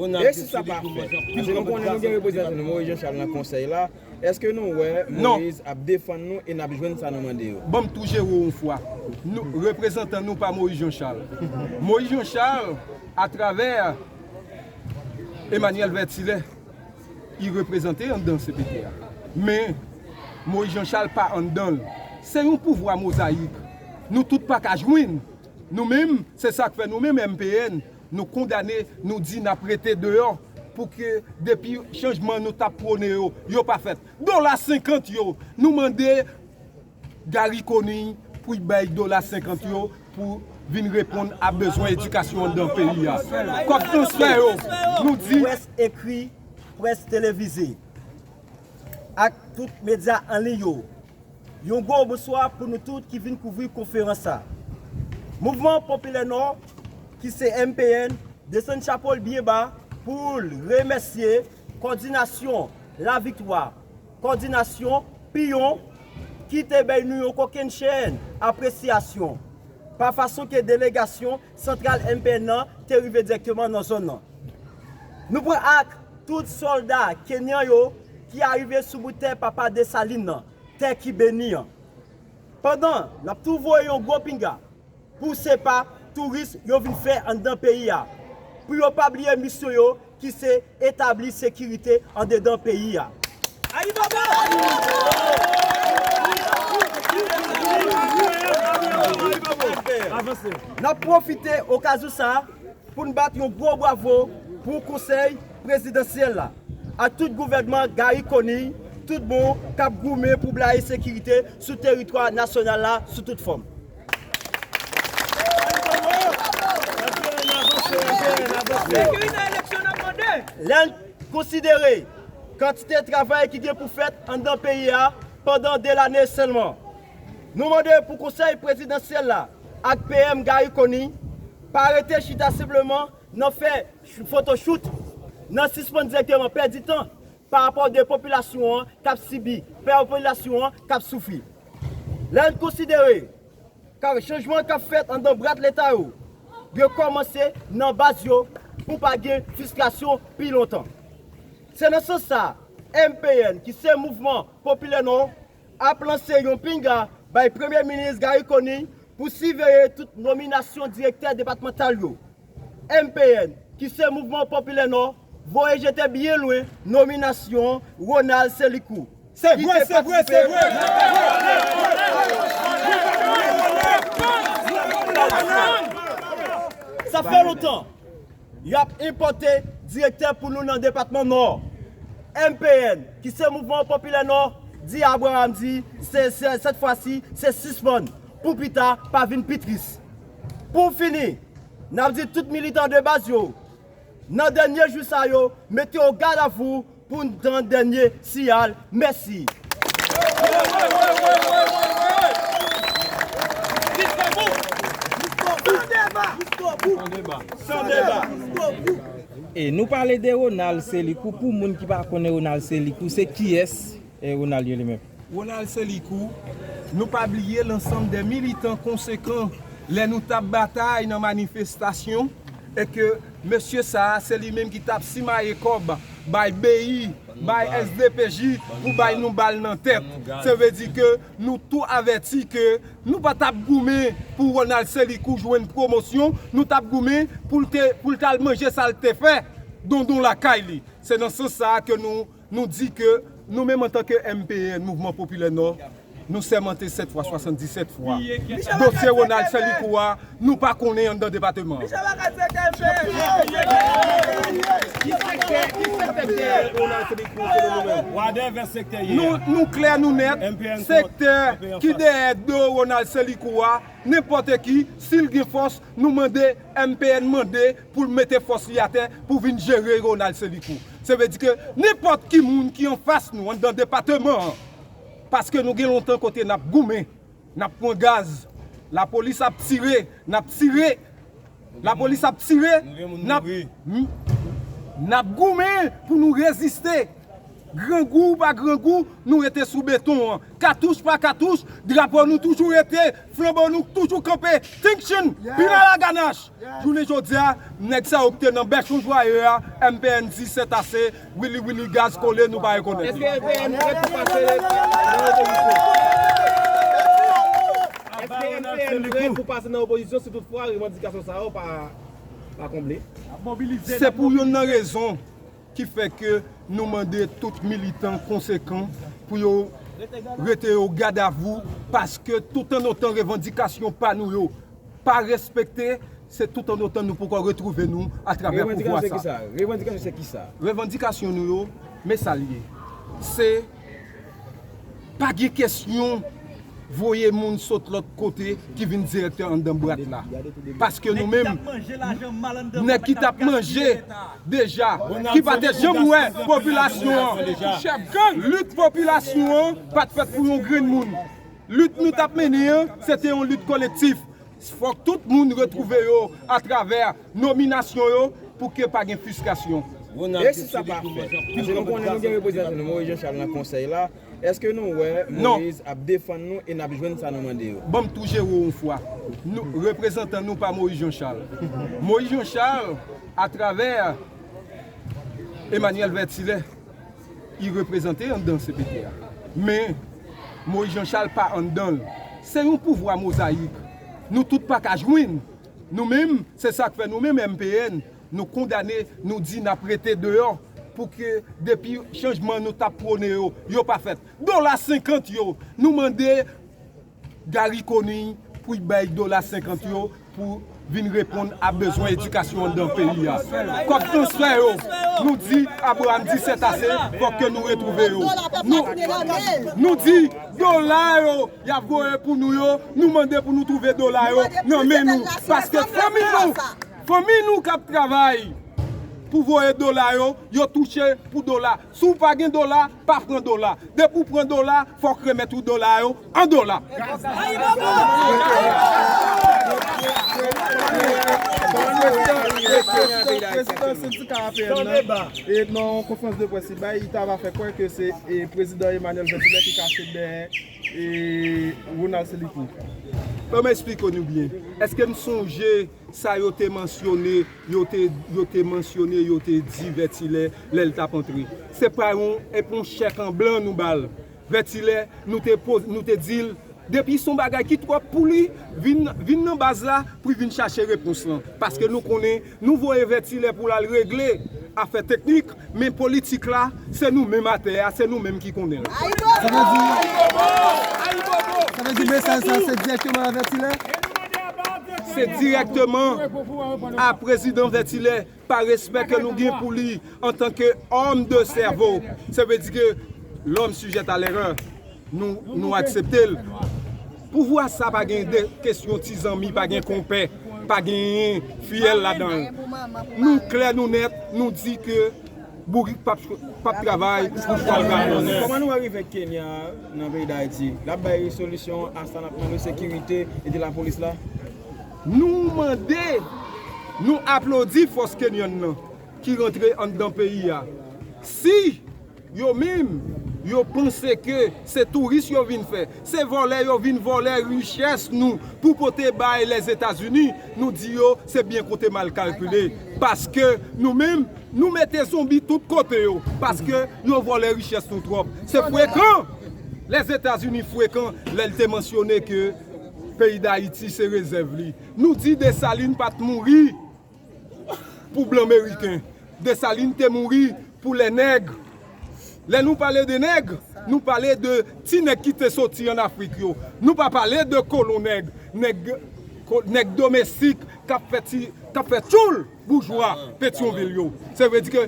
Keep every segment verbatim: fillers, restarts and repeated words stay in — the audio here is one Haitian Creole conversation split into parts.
E si sa pa fèt, paske nou konnen nou gen reprezantan nou, Moïse Jean Charles, nan konsèy la, èske nou wè Moïse ap defann nou e n ap jwenn sa nou mande yo? Ban m tou jere w yon fwa. Nou, reprezantan nou pa Moïse Jean Charles. Moïse Jean Charles, atravè Emmanuel Vertillet, li reprezante anndan C P T a. Men, Moïse Jean Charles pa anndan l. Se yon pouvwa mozayik. Nou tout pa ka jwenn. Nou menm, se sa k fè nou menm M P N, nou kondane, nou di n ap rete deyò pou ke depi chanjman nou t ap pwone yo, yo pa fèt. Dola senkant yo, nou mande Garry Conille pou l bay dola senkant yo pou vin reponn a bezwen edikasyon anndan peyi a. Kòb transfè yo, nou di. Près ekri, près televize, ak tout medya an liy yo. Yon gwo bonswa pou nou tout ki vin kouvri konferans sa. Mouvman Popilè Nò, ki se M P N, desann chapo l byen ba pou l remèsye kòdinasyon Laviktwa, kòdinasyon Piyon, ki te bay nou yon kokennchenn apresyasyon pa fason ke delegasyon santral M P N nan te rive dirèkteman nan zòn nan. Nou pran ak tout sòlda kenyan yo ki arive sou bout tè Papa Desalin nan, tè ki beni an. Pandan n ap tou voye yon gwo pinga pou se pa touris yo vin fè anndan peyi a, pou yo pa bliye misyon yo ki se etabli sekirite andedan peyi a. N ap pwofite okazyon sa a pou n bat yon gwo bravo pou Konsèy Prezidansyèl la, ak tout gouvènman Garry Conille, tout bon k ap goumen pou blayi sekirite sou teritwa nasyonal la sou tout fòm. Lè n konsidere kantite travay ki gen pou fèt anndan peyi a pandan de lane sèlman, nou mande pou Konsèy Prezidansyèl la ak P M Garry Conille pa rete chita senpleman nan fè ch-, fotochout, nan sispann dirèkteman pèdi tan pa rapò de popilasyon an k ap sibi, popilasyon an k ap soufri. Lè n konsidere ka chanjman k ap fèt anndan brat Leta yo dwe kòmanse nan baz yo pou pa gen fristrasyon pi lontan. Se nan sans sa, M P N, ki se Mouvman Popilè Nò, ap lanse yon pinga bay Premye Minis Garry Conille pou siveye tout nominasyon direktè depatmantal yo. M P N, ki se Mouvman Popilè Nò, voye jete byen lwen nominasyon Ronald Selikou. Se vre, se vre, se vre. Sa fè lontan y ap enpòte direktè pou nou nan depatman Nò. M P N, ki se Mouvman Popilè Nò, di Abraham di, se, se, sèt fwa si, se sispann, pou pita pa vin pi tris. Pou fini, n ap di tout militan de baz yo, nan dènye jou sa yo, mete yo gadavou pou n tann dènye siyal. Mèsi. E nou pale de Ronald Selikou. Pou moun ki pa konnen Ronald Selikou, se kiyès, e, Ronald ye li menm? Ronald Selikou, nou pa bliye lansanm de militan konsekan lè nou t ap batay nan manifestasyon, e ke mesye sa a, se li menm ki t ap simaye kòb bay B I, bay S D P J, pou bay nou bal nan tèt. Se vle di ke nou tou avèti ke nou pa t ap goumen pou Ronald Selikou jwenn pwomosyon, nou t ap goumen pou l te, pou l t al manje sa l te fè, dondon lakay li. Se nan sans sa a ke nou, nou di ke nou menm antanke M P N, Mouvman Popilè Nò, nou sèmante sèt fwa, swasanndisèt fwa. Dosye Ronald Selikou a, nou pa konnen anndan depatman an. Ki sektè, ki sektè Ronald Selikou selon nou menm? Nou, nou klè, nou nèt, sektè ki dèyè do Ronald Selikou a, nenpòt ki, si l gen fòs, nou mande, M P N mande pou l mete fòs li atè pou vin jere Ronald Selikou. Se vle di ke nenpòt ki moun ki anfas nou anndan depatman an, paske nou gen lontan kote n ap goumen, n ap pran gaz, lapolis ap tire, n ap tire, lapolis ap tire, n ap, n ap goumen pou nou reziste. Grangou pa grangou, nou rete sou beton an. Katouch pa katouch, drapo nou toujou rete, flanbo nou toujou kanpe. Tinction, pinal a ganach. Jounen jodi a, nèg sa yo ki te nan bèchon jwaye a, M P N di sètase, Willy Willy gaz kole, nou pa rekonèt. Èske M P N prèt pou pase nan opozisyon? Èske M P N prèt pou pase nan opozisyon si toutfwa revandikasyon sa yo pa, pa konble? Se pou youn nan rezon ki fè ke nou mande tout militan konsekan pou yo rete o gadavou, paske toutannotan revandikasyon pa nou yo pa respekte, se toutannotan nou poko retwouve nou atravè pouvwa sa. Revandikasyon se kisa? Revandikasyon nou yo, men sa l ye. Se pa gen kesyon voye moun sot lòt kote ki vin direktè anndan bwat la. Paske nou menm, nèg ki t ap manje deja, ki pa te janm wè popilasyon an, lit popilasyon an pa t fèt pou yon grenn moun. Lit nou t ap mennen an, se te yon lit kolektif. Fòk tout moun retwouve yo atravè nominasyon yo pou ke pa gen fristrasyon. E si sa pa fèt? Paske nou konnen nou gen reprezantan nou, Moïse Jean Charles, nan konsèy la. Èske nou wè Moïse ap defann nou e n ap jwenn sa nou mande yo? Ban m tou jere w yon fwa. Nou, reprezantan nou pa Moïse Jean Charles. Moïse Jean Charles, atravè Emmanuel Vertilè, li reprezante anndan C P T a. Men, Moïse Jean Charles pa anndan l. Se yon pouvwa mozayik. Nou tout pa ka jwenn. Nou menm, se sa k fè nou menm M P N, nou kondane, nou di n ap rete deyò pou ke depi chanjman nou t ap pwone yo, yo pa fèt. Dola senkant yo, nou mande Garry Conille pou l bay dola senkant yo pou vin reponn a bezwen edikasyon anndan peyi a. Kòb transfè yo, nou di Abraham di sètase, fòk ke nou retwouve yo. Nou, nou di dola yo, y ap voye pou nou yo, nou mande pou nou twouve dola yo nan men nou. Paske fanmi nou, fanmi nou k ap travay pou voye dola yo, yo touche pou dola. Si w pa gen dola, pa pran dola. Depi w pran dola, fòk remèt ou dola yo an dola. Prezidan sendika A P N nan, e nan yon konferans de près li bay, li t ava fè kwè ke se, e, prezidan Emmanuel Vertilè ki kache dèyè, e, Ronald Selikou. Ban m eksplike nou byen. Èske n sonje sa yo te mansyone, yo te, yo te mansyone, yo te di Vertilè lè l t ap antre? Se pa yon, e pa yon chèk an blan nou ba l. Vertilè, nou te poz-, nou te di l, depi se yon bagay ki twòp pou li, vin, vin nan baz la pou l vin chache repons lan. Paske nou konnen, nou voye Vertilè pou l al regle afè teknik, men politik la, se nou menm atè a, se nou menm ki konnen l. Sa vle di, sa vle di mesaj sa se dirèkteman a Vertilè? Se dirèkteman a prezidan Vertilè, pa respè ke nou gen pou li antanke homme de cerveau. Sa vle di ke l'homme sujet à l'erreur. Nou, nou aksepte l. Pouvwa sa pa gen de kesyon ti zanmi, pa gen konpè, pa gen fiyèl ladan l. Nou klè, nou nèt, nou di ke bourik p ap, p ap travay pou fwa l ka konnen. Kòman nou wè rive Kenya nan peyi Dayiti? L ap bay solisyon a sa n ap mande, sekirite e de lapolis la? Nou mande, nou aplodi fòs kenyan nan ki rantre anndan peyi a. Si yo menm, yo panse ke se touris yo vin fè, se vòlè yo vin vòlè richès nou pou pote bay Lèzetazini, nou di yo se byen kote mal kalkile. Paske nou menm, nou mete zonbi tout kote yo. Paske yo vòlè richès nou twòp. Se frekan! Lèzetazini frekan lè l te mansyone ke peyi Dayiti se rezèv li. Nou di Desalin pa t mouri pou blan meriken. Desalin te mouri pou lè nèg. Lè nou pale de nèg, nou pale de ti nèg ki te soti ann Afrik yo. Nou pa pale de kolon nèg, nèg, ko-, nèg domestik k ap fè ti, k ap fè tchoul boujwa Petyonvil yo. Se vle di ke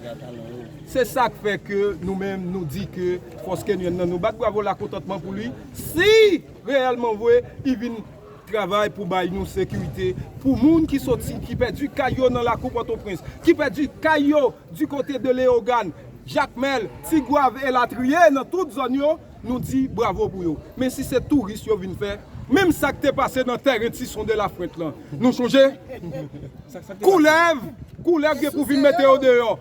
se sa k fè ke nou menm nou di ke fòs kenyan nan, nou bat bravo lakontantman pou li. Si reyèlman vre, li vin travay pou bay nou sekirite, pou moun ki soti, ki pèdi kay yo nan lakou Pòtoprens, ki pèdi kay yo di kote de Leyogàn, Jakmèl, Tigwav elatriye, nan tout zòn yo, nou di bravo pou yo. Men si se touris yo vin fè, menm sa k te pase nan tèren Tison de Lafrent lan, nou chonje? Koulèv, koulèv gen pou vin mete yo deyò.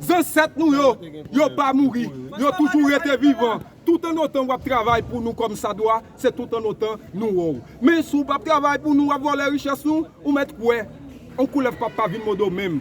Zansèt nou yo, yo pa mouri, yo toujou rete vivan. Tout an otan w ap travay pou nou kòm sa dwa, se tout an otan nou wè w. Men si w p ap travay pou nou, w ap vòlè richès nou, ou mèt kwè, yon koulèv p ap pa vin mòde w menm.